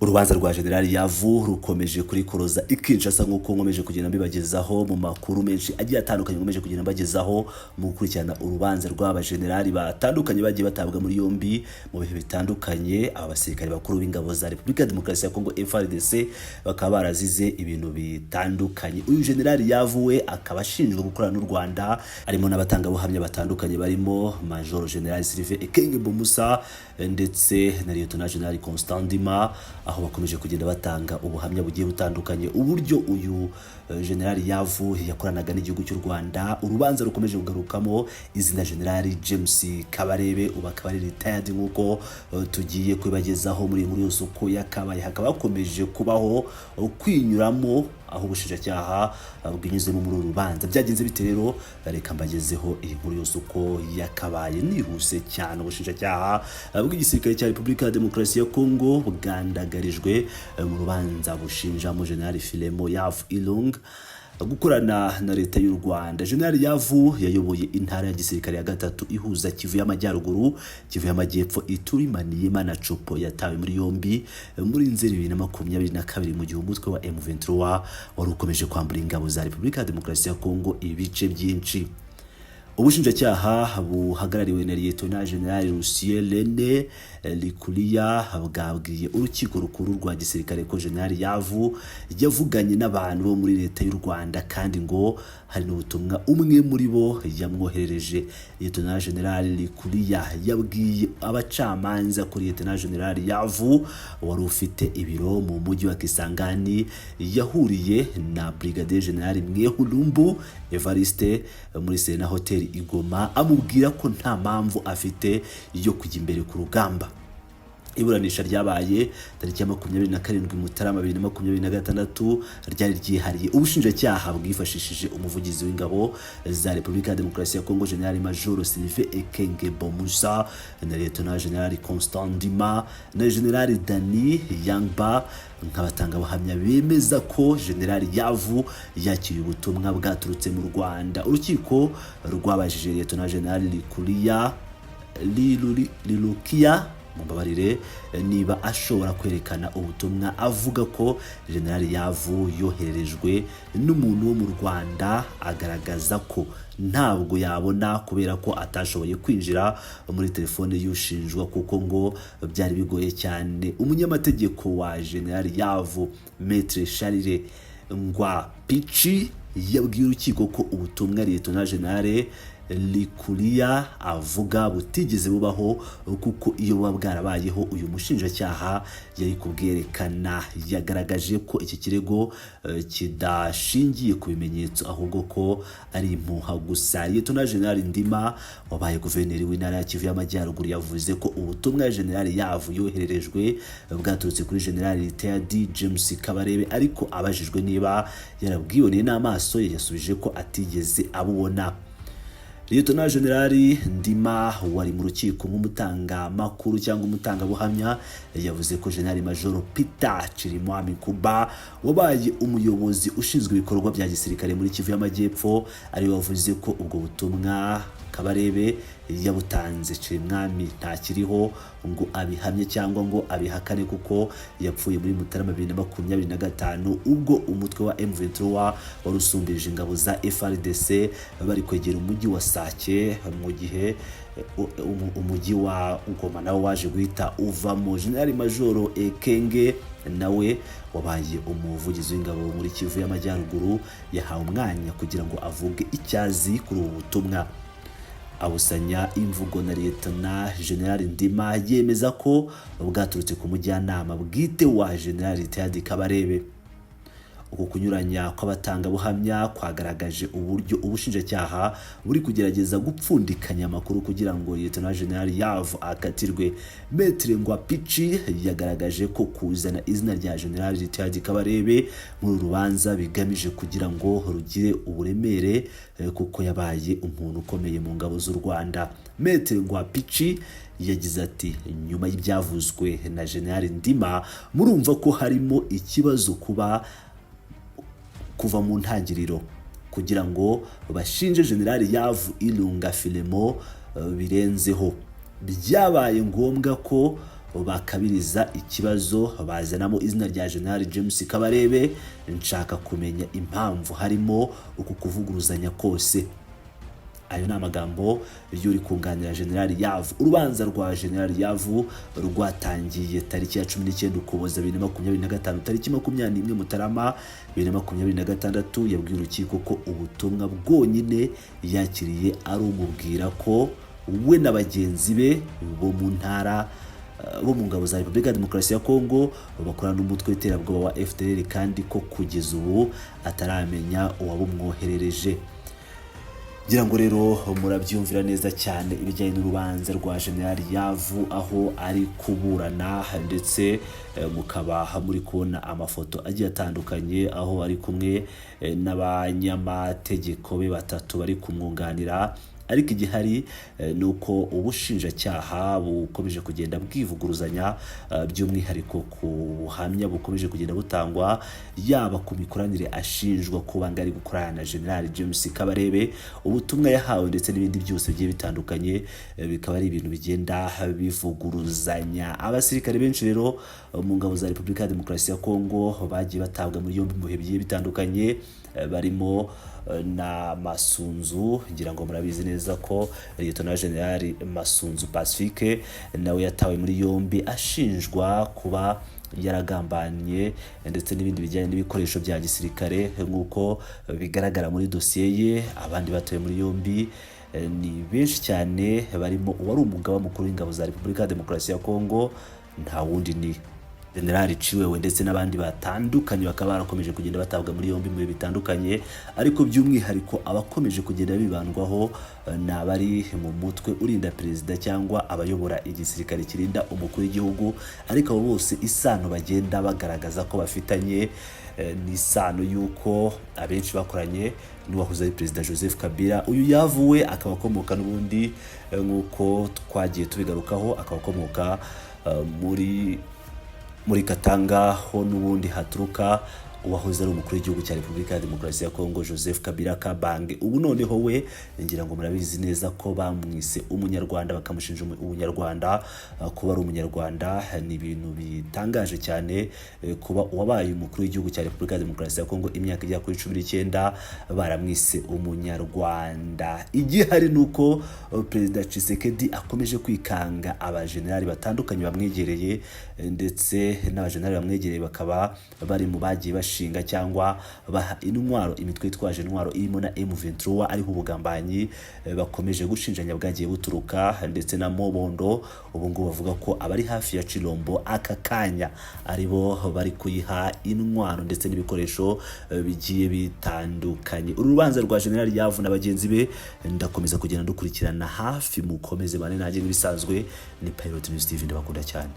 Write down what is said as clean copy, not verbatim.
Urubanza rwa Generali Yavu rukomeje kurikoroza i Kinshasa, nk'uko nkomeje kugenda mbibagezaho mu makuru menshi agiye atandukanye, nkomeje kugenda mbagezaho mu gukurikirana urubanza rw'aba generali batandukanye bagiye batabwa muri yombi mu bihe bitandukanye. Aba basirikare bakuru b'ingabo za Repubulika ya Demokarasi ya Kongo, FARDC, bakaba barazize ibintu bitandukanye. Uyu Generali Yavu we akaba ashinjwa gukorana n'u Rwanda, harimo n'abatangabuhamya batandukanye barimo Major General Sylvain Ekenge Bomusa ndetse na Lieutenant General Constant Ndima, aho bakomeje kugenda batanga ubuhamya bugiye butandukanye uburyo uyu General Yavu yakoranaga n'igihugu cy'u Rwanda. Urubanza rukomeje kugarukamo izina General James Kabarebe, ubu akaba ari retired, nk'uko tugiye kubibagezaho muri iyi nkuru yose uko yakabaye. Hakaba hakomeje kubaho kwinyuramo, aho ubushinjacyaha bwinyuzemo muri uru rubanza. Byagenze bite rero? Reka mbagezeho iyi nkuru yose uko yakabaye nihuse cyane. Ubushinjacyaha bw'igisirikare cya Repubulika ya Demokarasi ya Kongo bwandagarijwe mu rubanza bushinjamo General Filemo Yavu Ilung gukorana na leta y'u Rwanda. General Yavu yayoboye intara ya gisirikare ya gatatu ihuza Kivu y'Amajyaruguru, Kivu y'Amajyepfo, Ituri, Maniema na Tshopo. Yatawe muri yombi muri Nzeri 2022, mu gihe umutwe wa M23 wari ukomeje kwambura ingabo za Repubulika ya Demokarasi ya Kongo ibice byinshi. Ubushinjacyaha buhagarariwe na Lieutenant General Lucien Lene Likulia bwabwiye urukiko rukuru rwa gisirikare ko General Yavu yavuganye n'abantu bo muri leta y'u Rwanda, kandi ngo hari n'ubutumwa umwe muri bo yamwoherereje. Lieutenant General Likulia yabwiye abacamanza ko Lieutenant General Yavu, wari ufite ibiro mu mujyi wa Kisangani, yahuriye na Brigadier General Mwehulumbu Evariste muri Serena Hotel i Goma, amubwira ko nta mpamvu afite yo kujya imbere ku rugamba. Iburanisha ryabaye tariki ya 27 Mutarama 2026 ryari ryihariye. Ubushinjacyaha bwifashishije umuvugizi w'ingabo za Repubulika ya Demokarasi ya Kongo, General Major Sylvain Ekenge Bomusa, na Lieutenant General Constant Ndima na General Dani Yangba nk'abatangabuhamya bemeza ko General Yavu yakiriye ubutumwa bwaturutse mu Rwanda. Urukiko rwabajije Lieutenant General Likulia Lilukia, mumbabarire, niba ashobora kwerekana ubutumwa avuga ko General Yavu yohererejwe n'umuntu wo mu Rwanda, agaragaza ko ntabwo yabona kubera ko atashoboye kwinjira muri telefone y'ushinjwa, kuko ngo byari bigoye cyane. Umunyamategeko wa General Yavu, Maître Charles Ngwa Pici, yabwiye urukiko ko ubutumwa Lieutenant General Likulia avuga butigeze bubaho, kuko iyo buba bwarabayeho uyu mushinjacyaha yari kubwerekana. Yagaragaje ko iki kirego kidashingiye ku bimenyetso, ahubwo ko ari impuha gusa. Lieutenant General Ndima, wabaye guverineri w'intara ya Kivu y'Amajyaruguru, yavuze ko ubutumwa General Yavu yohererejwe bwaturutse kuri General Retired James Kabarebe, ariko abajijwe niba yarabwiboneye n'amaso ye, yasubije ko atigeze abubona. Lieutenant General Ndima, wari mu rukiko nk'umutangamakuru cyangwa umutangabuhamya, yavuze ko General Major Peter Chirimwami Kuba, wabaye umuyobozi ushinzwe ibikorwa bya gisirikare muri Kivu y'Amajyepfo, ariwe wavuze ko ubwo butumwa Kabarebe yabutanze. Chirimwami ntakiriho ngo abihamye cyangwa ngo abihakane, kuko yapfuye muri Mutarama 2025, ubwo umutwe wa M23 wari usumbirije ingabo za FARDC bari kwegera umujyi wa Sake, mu gihe umujyi wa Goma nawo waje guhita uvamo. General Major Ekenge, nawe wabaye umuvugizi w'ingabo muri Kivu y'Amajyaruguru, yahawe umwanya kugira ngo avuge icyazi kuri ubu butumwa, abusanya imvugo na Lieutenant General Ndima, yemeza ko bwaturutse ku mujyanama bwite wa General Retired Kabarebe. Uku kunyuranya kw'abatangabuhamya kwagaragaje uburyo ubushinjacyaha buri kugerageza gupfundikanya amakuru kugira ngo Lieutenant General Yavu akatirwe. Maître Ngwapici yagaragaje ko kuzana izina rya General Retired Kabarebe muri uru rubanza bigamije kugira ngo rugire uburemere, kuko yabaye umuntu ukomeye mu ngabo z'u Rwanda. Maître Ngwapici yagize ati: "Nyuma y'ibyavuzwe na General Ndima, murumva ko harimo ikibazo kuba kuva mu ntangiriro kugira ngo bashinje General Yavu Ilunga Filemo birenzeho, byabaye ngombwa ko bakabiriza ikibazo bazanamo izina rya General James Kabarebe. Nshaka kumenya impamvu harimo uku kuvuguruzanya kose. Ayo ni amagambo y'uri kunganira General Yavu. Urubanza rwa General Yavu rwatangiye tariki ya 19 Ukuboza 2025. Tariki 21 Mutarama 2026 yabwiye urukiko ko ubutumwa bwonyine yakiriye ari umubwira ko we na bagenzi be bo mu ntara, bo mu ngabo za Repubulika ya Demokarasi ya Kongo, bakorana n'umutwe w'iterabwoba wa FDLR, kandi ko kugeza ubu ataramenya uwabumwoherereje. Ngira ngo rero murabyumvira neza cyane ibijyanye n'urubanza rwa General Yavu, aho ari kuburana, ndetse mukaba muri kubona amafoto agiye atandukanye aho ari kumwe n'abanyamategeko be batatu bari kumwunganira. Ariko igihari ni uko ubushinjacyaha bukomeje kugenda bwivuguruzanya, by'umwihariko ku buhamya bukomeje kugenda butangwa, yaba ku mikoranire ashinjwa kuba ngo ari gukorana na General James Kabarebe, ubutumwa yahawe, ndetse n'ibindi byose bigiye bitandukanye, bikaba ari ibintu bigenda bivuguruzanya. Abasirikare benshi rero mu ngabo za Repubulika ya Demokarasi ya Kongo bagiye batabwa muri yombi mu bihe bigiye bitandukanye, barimo na Masunzu. Ngira ngo murabizi neza ko Lieutenant General Masunzu Pacifique nawe yatawe muri yombi ashinjwa kuba yaragambanye, ndetse n'ibindi bijyanye n'ibikoresho bya gisirikare nk'uko bigaragara muri dosiye ye. Abandi batawe muri yombi ni benshi cyane, barimo uwari umugaba mukuru w'ingabo za Repubulika ya Demokarasi ya Kongo, nta wundi ni General Ciwewe, ndetse n'abandi batandukanye bakaba barakomeje kugenda batabwa muri yombi mu bihe bitandukanye. Ariko by'umwihariko abakomeje kugenda bibandwaho ni abari mu mutwe urinda perezida cyangwa abayobora igisirikare kirinda umukuru w'igihugu. Ariko abo bose isano bagenda bagaragaza ko bafitanye ni isano y'uko abenshi bakoranye n'uwahoze ari perezida Joseph Kabila. Uyu yavuwe akaba akomoka n'ubundi, nk'uko twagiye tubigarukaho, akaba akomoka muri Katanga, ho n'ubundi haturuka uwahoze ari umukuru w'igihugu cya Repubulika ya Demokarasi ya Kongo, Joseph Kabila Kabange. Ubu noneho we ngira ngo murabizi neza ko bamwise umunyarwanda, bakamushinja ubunyarwanda, kuba ari umunyarwanda. Ni ibintu bitangaje cyane kuba uwabaye umukuru w'igihugu cya Repubulika ya Demokarasi ya Kongo imyaka igera kuri 19 baramwise umunyarwanda. Igihari ni uko Perezida Tshisekedi akomeje kwikanga abajenerali batandukanye bamwegereye, ndetse n'abajenerali bamwegereye bakaba bari mu bagiye bashinga cyangwa baha intwaro imitwe yitwaje intwaro irimo na M23, ariho ubugambanyi bakomeje gushinjanya bwagiye buturuka, ndetse na Mobondo. Ubu ngubu bavuga ko abari hafi ya Chilombo aka kanya aribo bari kuyiha intwaro ndetse n'ibikoresho bigiye bitandukanye. Uru rubanza rwa General Yavu na bagenzi be ndakomeza kugenda dukurikirana hafi. Mukomeze bane nanjye nk'ibisanzwe, ni Pilot News TV, ndabakunda cyane.